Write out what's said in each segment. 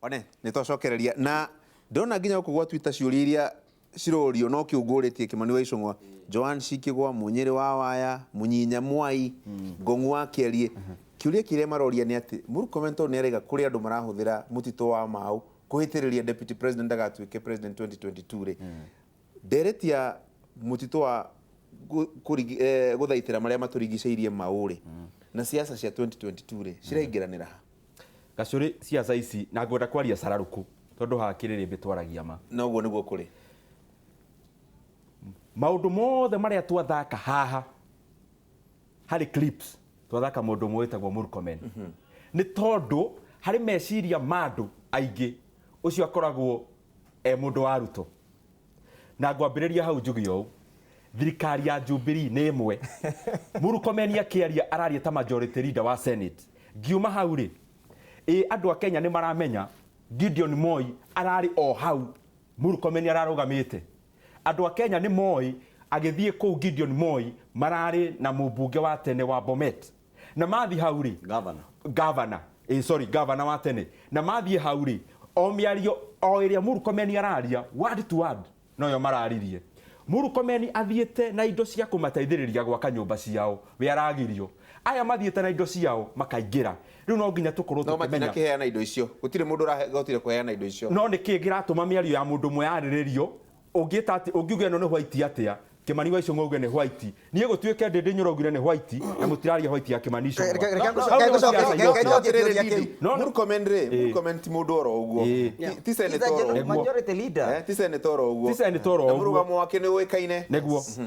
One nĩ twacokereria na ndona nginya gũkũ gwa Twitter ciũria iria cirorio no kĩũngũrĩtie Kĩmani wa Icũng'wa, Joan Cikĩgwa, Mũnyĩrĩ wa Waya, Mũnyinya Mwai, Ngong'u wa Kĩariĩ. Kĩũria kĩrĩa maroria nĩ atĩ Murkomen tondũ nĩ araiga kũrĩ andũ marahũthĩra mũtitũ wa Mau kũhĩtĩrĩria deputy president ndagatuĩke president 2022 rĩ, ndereti ya mũtitũ wa gũthaitĩra marĩa matũrigicĩirie Mau rĩ, na siasa cia 2022 rĩ, ciraingĩranĩra ha? Gacũrĩ siasa ici na ngwenda kwaria cararũkũ tondũ haha kĩrĩrĩmbĩ twaragia ma. Na ũguo nĩguo kũrĩ. Maũndũ mothe marĩa twathaka haha harĩ clips twathaka mũndũ ũmwe wĩtagwo Murkomen nĩ tondũ harĩ meciria ma andũ aingĩ ũcio akoragwo e mũndũ wa Ruto. Na ngwambĩrĩria hau njuge ũũ, thirikari ya Jubilee nĩ ĩmwe. Murkomen akĩaria araria ta majority leader wa Senate. Ngiuma hau rĩ, ĩ andũ a Kenya nĩ maramenya Gideon Moi ararĩ o hau Murkomen ararũgamĩte. Andũ a Kenya nĩ moĩ agĩthiĩ kũu Gideon Moi mararĩ na mũmbunge wa tene wa Bomet. Na mathiĩ hau rĩ, Governor. Governor. Sorry, governor wa tene. Na mathiĩ hau rĩ, o mĩario o ĩrĩa Murkomen araria word to word noyo mararirie. Murkomen athiĩte na indo cia kũmateithĩrĩria gwaka nyũmba ciao, we aragirio. Aya mathiĩte na indo ciao makaingĩra. Rĩu no nginya tũkorwo No tũkĩmenya. matinakĩheana indo icio. Gũtirĩ mũndũ ũrahotire kũheana indo icio. No nĩkĩ kĩratũma mĩario ya mũndũ ũmwe yarĩrĩrio? Ũngĩta atĩ, ũngiuga ĩno nĩ white atĩa? Kĩmani wa Icũng'wa auge nĩ white. Niĩ gũtuĩke Ndĩndĩ Nyoro augire nĩ white, na mũtiraria white ya Kĩmani Icũng'wa. Reke Hau nĩho siasa reke yokire. njokie kĩũria kĩu. No, no. Murkomen rĩ, Ĩĩ. Murkomen ti mũndũ oro ũguo. Ĩĩ. Ti senator oro ũguo. Majority leader. Ti senator oro ũguo. Ti senator oro Na ũguo. mũrũgamo wake nĩ ũĩkaine. Nĩguo.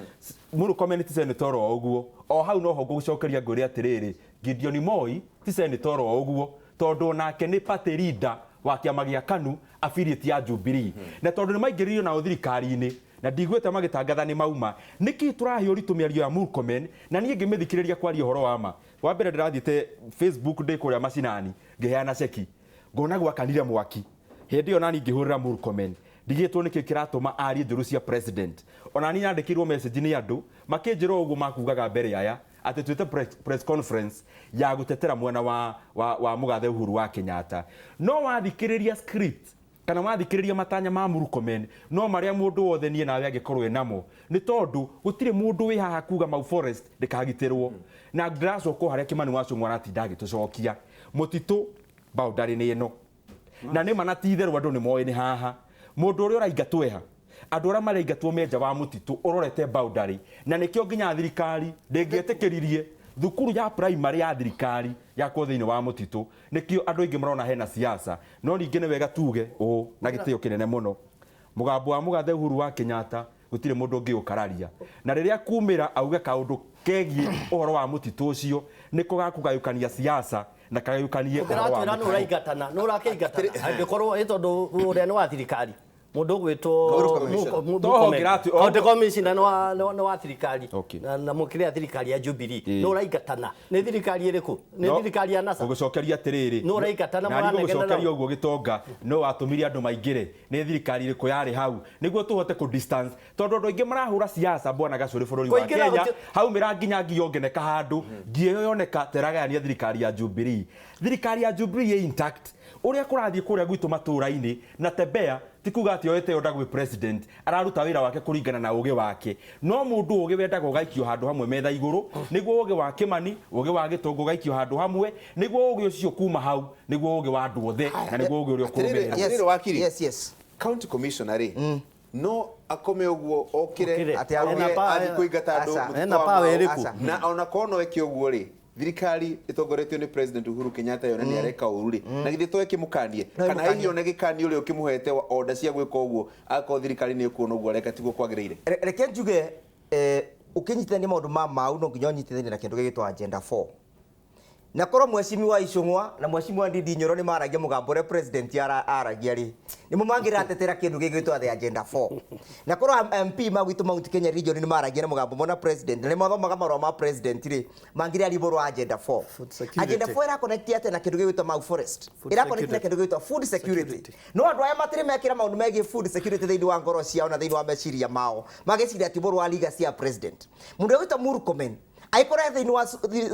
Murkomen ti senator oro ũguo. O hau noho ngũgũcokeria ngwĩre atĩrĩrĩ, Gideon Moi ti senator oro ũguo, tondũ onake nĩ party leader wa kĩama gĩa KANU affiliate ya Jubilee. Na tondũ nĩ maingĩririo nao thirikari-inĩ, na ndiguĩte magĩtangatha nĩ mauma, nĩkĩ tũrahe ũritũ mĩario ya Murkomen? Na niĩ ngĩmĩthikĩrĩria kwaria ũhoro wa ma. Wa mbere ndĩrathiĩte Facebook ndĩ kũrĩa macinani ngĩheana ceki, ngona gwakanire mwaki. Hĩndĩ ĩyo nani ngĩhũrĩra Murkomen, ndigĩtwo nĩkĩ kĩratũma arie njũru cia president. Ona niĩ nyandĩkĩirwo message nĩ andũ makĩnjĩra ũguo makugaga mbere aya atĩ twĩte press conference ya gũtetera mwena wa mũgathe Uhuru wa Kenyatta. No wathikĩrĩria script kana wathikĩrĩria matanya ma Murkomen no marĩa mũndũ wothe niĩ nawe angĩkorwo enamo, nĩ tondũ gũtirĩ mũndũ wĩ haha kuga Mau Forest ndĩkagitĩrwo. Na ndĩracoka o harĩa Kĩmani wa Cũng'wa aratinda agĩtũcokia, mũtitũ boundary nĩ ĩno. Na nĩ ma na ti itherũ andũ nĩ moĩ nĩ haha. Mũndũ ũrĩa ũraingatwo eha? Andũ arĩa maraingatwo me nja wa mũtitũ ũrorete boundary, na nĩkĩo nginya thirikari ndĩngĩetĩkĩririe thukuru ya primary ya thirikari yakwo thĩinĩ wa mũtitũ. Nĩkĩo andũ aingĩ marona hena siasa. No ningĩ nĩ wega tuge ũũ na gĩtĩo kĩnene mũno, mũgambo wa mũgathe Uhuru wa Kenyatta gũtirĩ mũndũ ũngĩũkararia. Na rĩrĩa kumĩra auge kaũndũ kegiĩ ũhoro wa mũtitũ ũcio, nĩko gakũgayũkania siasa na kagayũkanie ũhoro wa Ũkĩratwĩra nũ mũtitũ. ũraingatana, nũ ũrakĩingatana? Angĩkorwo ĩ tondũ ũrĩa nĩ wa thirikari. Mũndũ ũgwĩtwo Uhuru Commissioner. Toho ngĩratwi- County Commissioner nĩ wa thirikari. Okay. Na mũkĩrĩa thirikari ya Jubilee. Ĩĩ. Nũ ũraingatana? Nĩ thirikari ĩrĩkũ? Nĩ No, thirikari ya NASA? Ngũgũcokeria atĩrĩrĩ. Nũ ũraingatana Na mũranegena ngũgũcokeria nao? ũguo gĩtonga, no watũmire andũ maingĩre. Nĩ thirikari ĩrĩkũ yarĩ hau? Nĩguo tũhote kũ distance. Tondũ andũ aingĩ marahũra siasa bwana Gacũrĩ bũrũri wa Kũingĩra Kenya. Haumĩra nginya ngi yongeneka handũ, ngi ĩyo yoneka ta ĩragayania thirikari ya Jubilee. Thirikari ya Jubilee ĩ intact. Ũrĩa kũrathiĩ kũrĩa gwitũ matũũra-inĩ na Tembea ti kuga atĩ oete order gwĩ president, araruta wĩra wake kũringana na ũgĩ wake. No mũndũ ũgĩ wendaga ũgaikio handũ hamwe metha igũrũ, nĩguo ũgĩ wa Kĩmani, ũgĩ wa Gĩtũngũ ũgaikio handũ hamwe, nĩguo ũgĩ ũcio kuma hau, nĩguo ũgĩ wa andũ othe, na nĩguo ũgĩ ũrĩa ũkũrũmĩrĩrwo. Atĩrĩrĩ wakiri. Yes. County commissioner rĩ, no akome ũguo okĩre, Okĩre. Atĩ auge Ena athiĩ kũingata andũ Aca. mũtitũ Ena wa power Mau. ĩrĩkũ? Aca. Na ona korwo no eke ũguo rĩ, thirikari ĩtongoretio nĩ President Uhuru Kenyatta yone nĩ areka ũru rĩ, na githĩ to ĩkĩmũkanie? No Kana ĩmũkanie. hihi one gĩkanio ũrĩa ũkĩmũhete order cia gwĩka ũguo, akorwo thirikari nĩ ĩkuona ũguo areka tiguo kwagĩrĩire? Reke njuge, ũkĩnyitithania maũndũ ma Mau no nginya ũnyitithanie na kĩndũ gĩgĩtwo Agenda 4. Na korwo mwecimiwa Icũng'wa na mwecimiwa Ndindi Nyoro nĩ maragia mũgambo ũrĩa president aragia rĩ, nĩmo mangĩratetera kĩndũ gĩgwĩtwo the Agenda 4. Na korwo MP ma gwitũ Mount Kenya region nĩ maragia na mũgambo mona president, na nĩ mathomaga marũa ma president rĩ, mangĩraria ũhoro wa Agenda 4. Food security. Agenda 4 ĩra connect atĩa na kĩndũ gĩgwĩtwo Mau Forest? Food Ĩra connect na security. kĩndũ gĩgwĩtwo food security. Security. No andũ aya matirĩ mekĩra maũndũ megiĩ food security thĩinĩ wa ngoro ciao na thĩinĩ wa meciria mao, mageciria atĩ ũhoro wa legacy ya president. Mũndũ ũgwĩtwo Murkomen aikorwo e thĩinĩ wa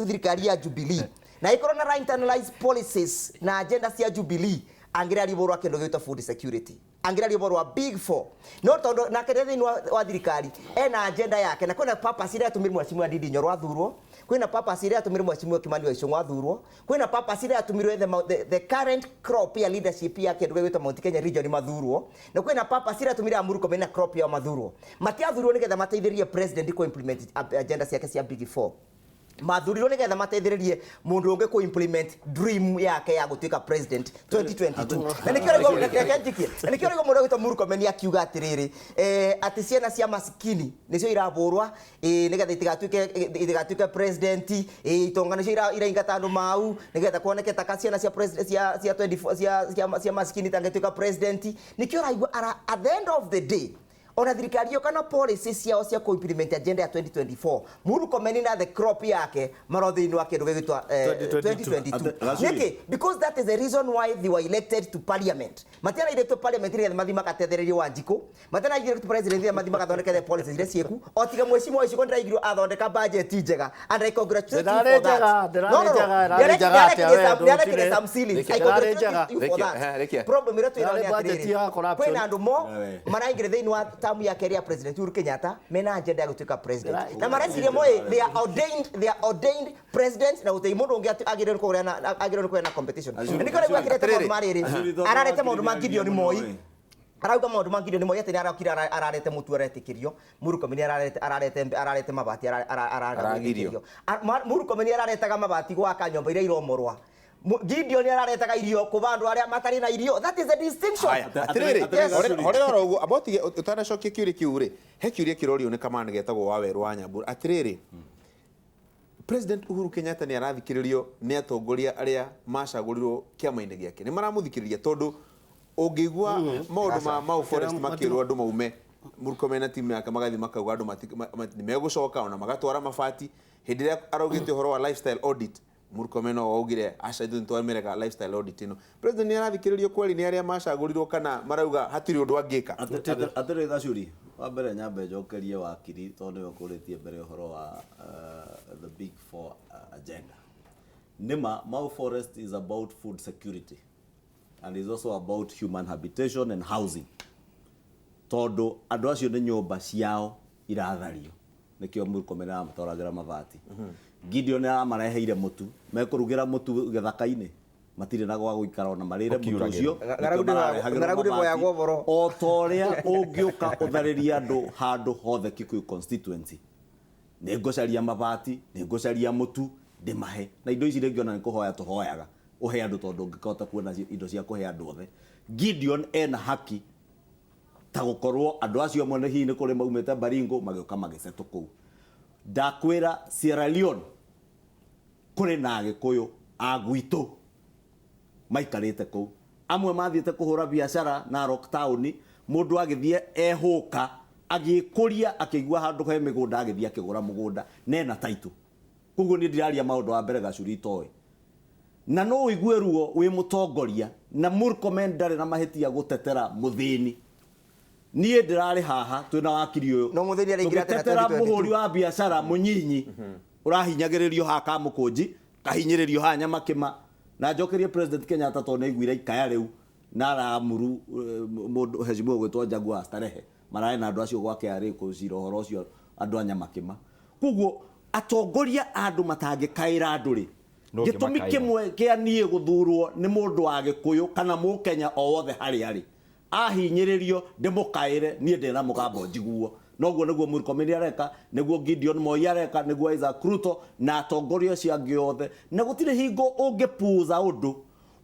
thirikari ya Jubilee na aikorwo na internalize policies na agenda cia Jubilee, Angĩraria ũhoro wa kĩndũ gĩgwĩtwo food security, angĩraria ũhoro wa big four, no tondũ nake nĩ thĩinĩ wa thirikari ena agenda yake, na kwĩna purpose ĩrĩa yatũmire mheshimiwa Ndindi Nyoro athurwo, kwĩna purpose ĩrĩa yatũmire mheshimiwa Kimani wa Ichung'wa athurwo, kwĩna purpose ĩrĩa yatũmirwe the current crop ya leadership ya kĩndũ gĩgwĩtwo Mount Kenya region mathurwo, na kwĩna purpose ĩrĩa yatũmire Murkomen na crop yao mathurwo. Matiathurwo nĩgetha mateithĩrĩrie president ku implement agenda ciake cia big four, mathurirwo nigetha mateithĩrĩrie mũndũ ũngĩ ku implement dream yake ya gũtuĩka president 2022. Na nĩkĩo rĩu, reke njikie, na nĩkĩo rĩu mũndũ ũgwĩtwo Murkomen akiuga atĩrĩrĩ, atĩ ciana cia masikini nĩcio irabũrwa, nĩgetha itigatuĩke president, itonga nĩcio iraingata andũ mau nĩgetha kuoneke taka ciana cia president cia 24 cia masikini itangĩtuĩka president. Nĩkĩo ũraigua at the end of the day, ona thirikari ĩyo kana policy ciao cia ku-implement agenda ya 2024, Murkomen na the crop yake maro thĩinĩ wa kĩndũ gĩgwĩtwo 2022. Gacuri. Nĩkĩ? Because that is the reason why they were elected to parliament. Matiana parliament nĩgetha mathiĩ magatethererie Wanjikũ, matiana elected president nĩgetha mathiĩ magathondeke the policies iria ciĩku. O tiga mheshimiwa Waicukũ, ndĩraigirwo athondeka budget njega, and I congratulate you Ndĩrarĩ for that. njega, ndĩrarĩ No, no, no. njega, ĩrarĩ njega atĩa we, Nĩarekire ndũtire. some ceilings. I Ndĩrarĩ congratulate njega. you for Rekia, that. rekia. Problem ĩrĩa twĩnayo Ndĩrarĩ nĩ budget atĩrĩrĩ, ya corruption. kwĩna andũ mo Wewe. maraingĩra thĩinĩ wa tamu ya kerĩ ya president Uhuru Kenyatta mena agenda ya gũtuĩka president, na mareciria Ndĩrarĩ- moĩ they are ordained president, na gũtirĩ mũndũ ũngĩ agĩrĩirwo nĩ kũgĩa na competition. Na nĩkĩo rĩu akĩrete maũndũ ma rĩrĩ, Acuri, tondũ ararete maũndũ ma wakiri Gideon nĩagiria Moi. mũno, ĩ. Arauga maũndũ ma Gideon Moi atĩ nĩ arokire ararete mũtu aretĩkĩrio, Murkomen ararete mabati araga Aragirio. gwĩtĩkĩrio. Murkomen araretaga mabati gwaka nyũmba iria iromorwa. Gideon araretaga irio kũba andũ arĩa matarĩ na irio. That is the distinction. Haya, atĩrĩrĩ, Atĩrĩrĩ, Gacuri. horera oro ũguo, amba ũtige ũtanacokia kĩũria kĩu rĩ, he kĩũria kĩrorio nĩ kamana getagwo Wawerũ wa Nyambura. Atĩrĩrĩ, President Uhuru Kenyatta nĩ arathikĩrĩrio nĩ atongoria arĩa macagũrirwo kĩama-inĩ gĩake? Nĩ maramũthikĩrĩria? Tondũ ũngĩigua maũndũ ma Mau Forest makĩrwo andũ maume, Murkomen na timu yake magathiĩ makauga andũ nĩ megũcoka, ona magatwara mabati. Hĩndĩ ĩrĩa araugĩte ũhoro wa lifestyle audit, Murkomen no augire aca, ithuĩ nĩtwamerega lifestyle audit ĩno. President nĩ arathikĩrĩrio kweri nĩ arĩa macagũrirwo, kana marauga hatirĩ ũndũ angĩka? Atĩrĩ Gacuri, wa mbere nyambe njokerie wakiri tondũ nĩwe ũkũrĩtie mbere ũhoro wa the big four agenda. Nĩma Mau Forest is about food security and is also about human habitation and housing, tondũ andũ acio nĩ nyũmba ciao irathario, nĩkĩo Murkomen aramatwaragĩra mabati. Gideon aramareheire mũtu, mekũrugĩra mũtu gĩthaka-inĩ, matirĩ na gwa gũikara ona marĩre mũtu ũcio. Ng'aragu Nĩkĩo mararehagĩrwo ng'aragu mabati. ndĩmoyagwo ũboro. O ta ũrĩa ũngĩũka ũtharĩrie andũ handũ hothe Kikuyu constituency, nĩ ngũcaria mabati, nĩ ngũcaria mũtu ndĩmahe, na indo ici rĩngĩ ona nĩ kũhoya tũhoyaga ũhe andũ, tondũ ũngĩkahota kuona indo cia kũhe andũ othe. Gideon ena haki ta gũkorwo andũ acio amwe nĩ hihi nĩ kũrĩ maumĩte Baringo magĩũka magĩcetũ kũu. Ndakwĩra Sierra Leone kũrĩ na Agĩkũyũ a gwitũ maikarĩte kũu, amwe mathiĩte kũhũra biacara Narok town. Mũndũ agĩthiĩ ehũka agĩkũria, akĩigua handũ he mĩgũnda, agĩthiĩ akĩgũra mũgũnda nena taitũ. Koguo niĩ ndiraria maũndũ wa mbere Gacuri itoĩ, na no ũigue ruo wĩ mũtongoria, na Murkomen ndarĩ na mahĩtia gũtetera mũthĩni. Niĩ ndĩrarĩ haha twĩna wakiri ũyũ No mũthĩni araingĩra atĩa na tũgĩtetera 2022? mũhũri wa biacara mũnyinyi ũrahinyagĩrĩrio haha Kamũkũnji, kahinyĩrĩrio haha Nyamakĩma. Na njokerie President Kenyatta tondũ nĩaiguire ikaya rĩu na aramuru mũndũ heshimiwa gwĩtwo Jaguar Starehe mararĩ na andũ acio gwake arĩ kũcira ũhoro ũcio andũ a Nyamakĩma. Koguo atongoria a andũ matangĩkaĩra andũ rĩ, No gĩtũmi ũngĩmakaĩra. kĩmwe kĩa niĩ gũthurwo nĩ mũndũ wa Gĩkũyũ kana Mũkenya o wothe harĩa arĩ ahinyĩrĩrio ndĩmũkaĩre, niĩ ndĩna mũgambo njiguo. Noguo nĩguo Murkomen areka, nĩguo Gideon Moi areka, nĩguo Isaac Ruto na atongoria acio angĩ othe. Na gũtirĩ hingo ũngĩpuuza ũndũ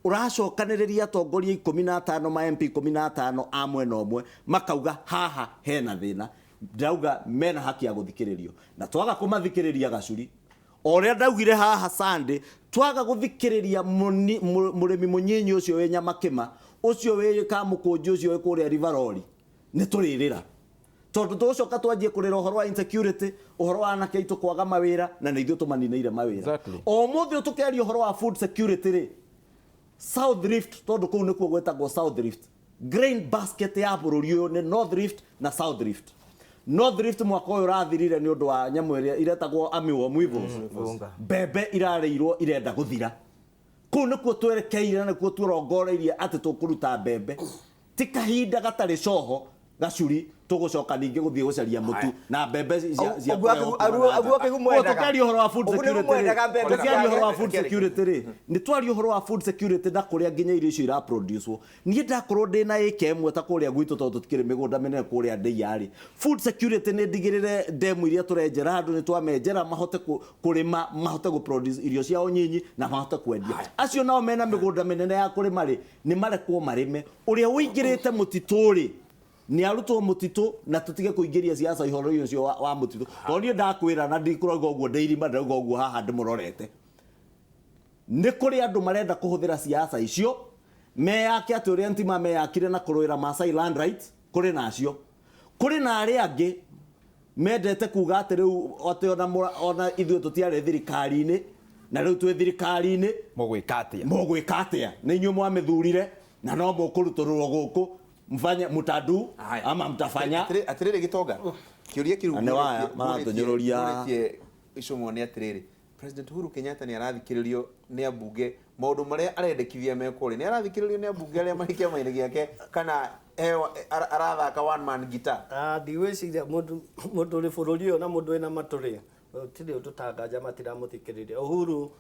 ũracokanĩrĩria atongoria 15 ma MP 15 a mwena ũmwe makauga haha hena thĩna. Ndĩrauga mena haki ya gũthikĩrĩrio, na twaga kũmathikĩrĩria, Gacuri, o ũrĩa ndaugire haha Sunday, twaga gũthikĩrĩria mũrĩmi mũnyinyi ũcio wĩ Nyamakĩma, ũcio wĩ Kamũkũnji, ũcio wĩ kũrĩa Rivarori, nĩ tũrĩrĩra, tondũ tũgũcoka twanjie kũrĩra ũhoro wa insecurity, ũhoro wa anake aitũ kwaga mawĩra, na nĩ ithuĩ tũmaninĩire mawĩra. O mũthĩ ũyũ tũkĩaria ũhoro wa food security rĩ, South Rift, tondũ kũu nĩkuo gwĩtagwo South Rift, grain basket ya bũrũri ũyũ nĩ North Rift na South Rift. North Rift mwaka ũyũ ũrathirire nĩ ũndũ wa nyamũ ĩrĩa iretagwo armyworm weevils, mbembe irarĩirwo irenda gũthira. Kũu nĩkuo twerekeire na nĩkuo tũrongoreirie atĩ tũkũruta mbembe. Ti kahinda gatarĩ coho gacuri tũgũcoka ningĩ gũthiĩ gũcaria mũtu na mbembe cia tũkĩaria ũhoro wa food security tũkĩaria ũhoro wa food security rĩ nĩ twaria ũhoro wa food security na kũrĩa nginya irio icio iraproducewo. Niĩ ndakorwo ndĩ na ĩka ĩmwe ta kũrĩa gwitũ tondũ tũtikĩrĩ mĩgũnda mĩnene kũrĩa ndĩia rĩ, food security nĩ ndigĩrĩre ndemu iria tũrenjera andũ nĩ twamenjera mahote kũrĩma, mahote gũproduce irio ciao nyinyi na mahote kwendia. Acio nao mena mĩgũnda mĩnene ya kũrĩma rĩ, nĩ marekwo marĩme. Ũrĩa ũingĩrĩte mũtitũ rĩ, nĩ arutwo mũtitũ na tũtige kũingĩria siasa ũhoro-inĩ ũcio wa mũtitũ. Tondũ niĩ ndakwĩra na ndikũrauga ũguo ndĩ irima, ndĩrauga ũguo haha ndĩmũrorete. Nĩ kũrĩ andũ marenda kũhũthĩra siasa icio meyake atĩ ũrĩa Ntima meyakire na kũrũĩra Maasai land rights, kũrĩ na acio. Kũrĩ na arĩa angĩ mendete kuga atĩ rĩu atĩ ona ithuĩ tũtiarĩ thirikari-inĩ na rĩu twĩ thirikari-inĩ. Mũgwĩka atĩa? Mũgwĩka atĩa? Nĩ inyuĩ mwamĩthurire na no mũkũrutũrũrwo gũkũ. Mfanye mutadu ama mtafanya. Atiriri Gitonga, kiuria kiu nĩ waya maratũnyũrũria Icũng'wa nĩ atiriri, President Uhuru Kenyatta nĩ arathikĩrĩrio nĩ ambunge maũndũ marĩa arendekithia mekwo rĩ, nĩ arathikĩrĩrio nĩ ambunge arĩa marĩ kĩama-inĩ gĩake kana arathaka one man guitar? Ndigwĩciria mũndũ ũrĩ bũrũri ũyũ na mũndũ wĩna matũ rĩ, gũtirĩ ũndũ tanganja matiramũthikĩrĩria. Uhuru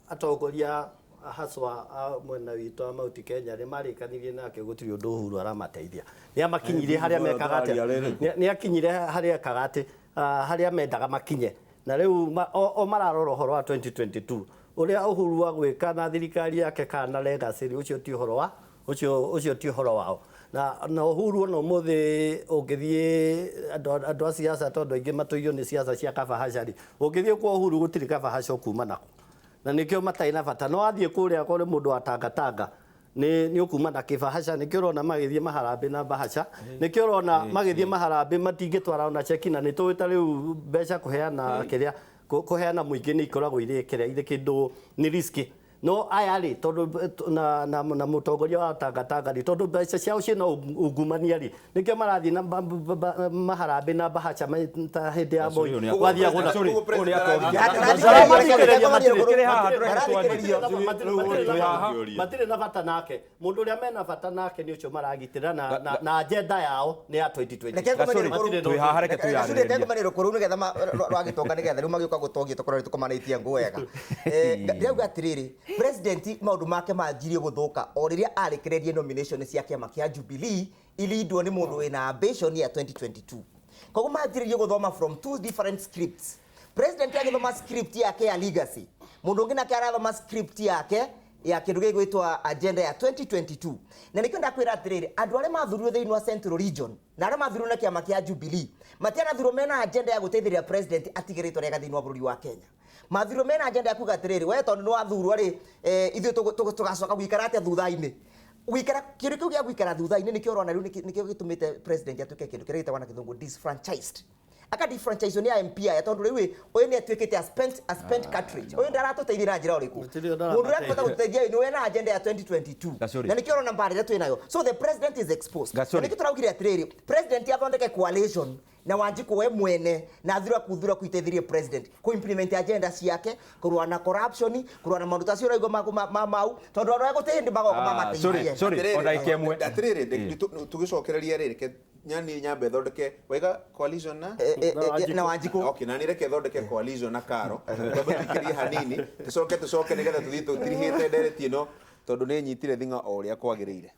atongoria haswa mwena witũ wa Mount Kenya nĩ marĩkanirie nake gũtirĩ ũndũ Uhuru aramateithia. Nĩ amakinyirie harĩa mekaga atĩ, nĩ akinyire harĩa ekaga atĩ, harĩa mendaga makinye. Na rĩu o mararora ũhoro wa 2022 ũrĩa Uhuru agwĩka na thirikari yake kana legacy ũcio ti ũhoro wa ũcio ti ũhoro wao. Na Uhuru ona ũmũthĩ ũngĩthiĩ andũ a siasa tondũ aingĩ matũirio nĩ siasa cia kabahasha rĩ, ũngĩthiĩ kwa Uhuru gũtirĩ kabahasha ũkuma nako. Na nĩkĩo matarĩ na bata. No athiĩ kũrĩa kũrĩ mũndũ wa tangatanga nĩ ũkuma na kĩbahasha. Nĩkĩo ũrona magĩthiĩ maharambĩ na bahasha, nĩkĩo ũrona magĩthiĩ maharambĩ matingĩtwara ona cheki. Na nĩ tũĩ ta rĩu mbeca kũheana kĩrĩa kũheana mũingĩ nĩ ikoragwo irĩ kĩrĩa irĩ kĩndũ nĩ riski. No aya rĩ, tondũ na mũtongoria wa tangatanga rĩ, tondũ mbeca ciao ciĩna ungumania rĩ, nĩkĩo marathiĩ na maharambĩ na bahaca ta hĩndĩ ya Moi. Gwathiagwo na matirĩ na bata nake. Mũndũ ũrĩa mena bata nake nĩ ũcio maragitĩra na agenda yao nĩ ya 2020. Reke rũkũrũ nĩgetha rwa Gĩtonga nĩgetha rĩu magĩũka gũtongia tũkorwo tũkomanĩtie ngũ wega. Ndĩrauga atĩrĩrĩ, President maũndũ make manjirie gũthũka o rĩrĩa arekereirie nomination cia kĩama kĩa Jubilee ilindwo nĩ mũndũ wĩna ambition ya 2022. Koguo manjĩrĩrie gũthoma from two different scripts. President agĩthoma script yake ya legacy, mũndũ ũngĩ nake arathoma script yake ya kĩndũ gĩgwĩtwo agenda ya 2022. Na nĩkĩo ndakwĩra atĩrĩrĩ, andũ arĩa mathurirwo thĩinĩ wa Central Region na arĩa mathurirwo na kĩama kĩa Jubilee matianathurwo mena agenda ya gũteithĩrĩria president atige rĩtwa rĩega thĩinĩ wa bũrũri wa Kenya. Mathurirwo mena agenda ya kuga atĩrĩrĩ, we tondũ nĩ wathurwo rĩ, ithuĩ tũgacoka gũikara atĩa thutha-inĩ. Gũikara kĩndũ kĩu gĩa gũikara thutha-inĩ nĩkĩo ũrona rĩu nĩkĩo gĩtũmĩte president atuĩke kĩndũ kĩrĩa gĩtagwo na gĩthũngũ disfranchised. Aka disfranchise nĩ MP aya tondũ rĩu ũyũ nĩ atuĩkĩte a spent cartridge. Ũyũ ndaratũteithia na njĩra ũrĩkũ? Mũndũ ũrĩa akũhota gũtũteithia nĩ wena agenda ya 2022. Na nĩkĩo ũrona mbara ĩrĩa twĩ nayo. So the president is exposed. Na nĩkĩo tũraugire atĩrĩrĩ, president athondeke coalition na Wanjikũ we mwene na thura kuthura kuiteithirie president ku implement agenda ciake, kũrũa na corruption, kũrũa na maũndũ ta acio ũraigua ma mau, tondũ andũ arĩa gũtirĩ hĩndĩ magoka mamateithie. Sorry, ona ikemwe. Atĩrĩrĩ, tũgĩcokereria rĩrĩ, reke nyani nyambe thondeke waiga coalition na na Wanjikũ. Okay, na reke thondeke coalition na Karo. Twambe tũikĩrie hanini, tũcoke nĩgetha tũthiĩ tũtirihĩte ndereti ĩno tondũ nĩ nyitire thing'a o ũrĩa kwagĩrĩire.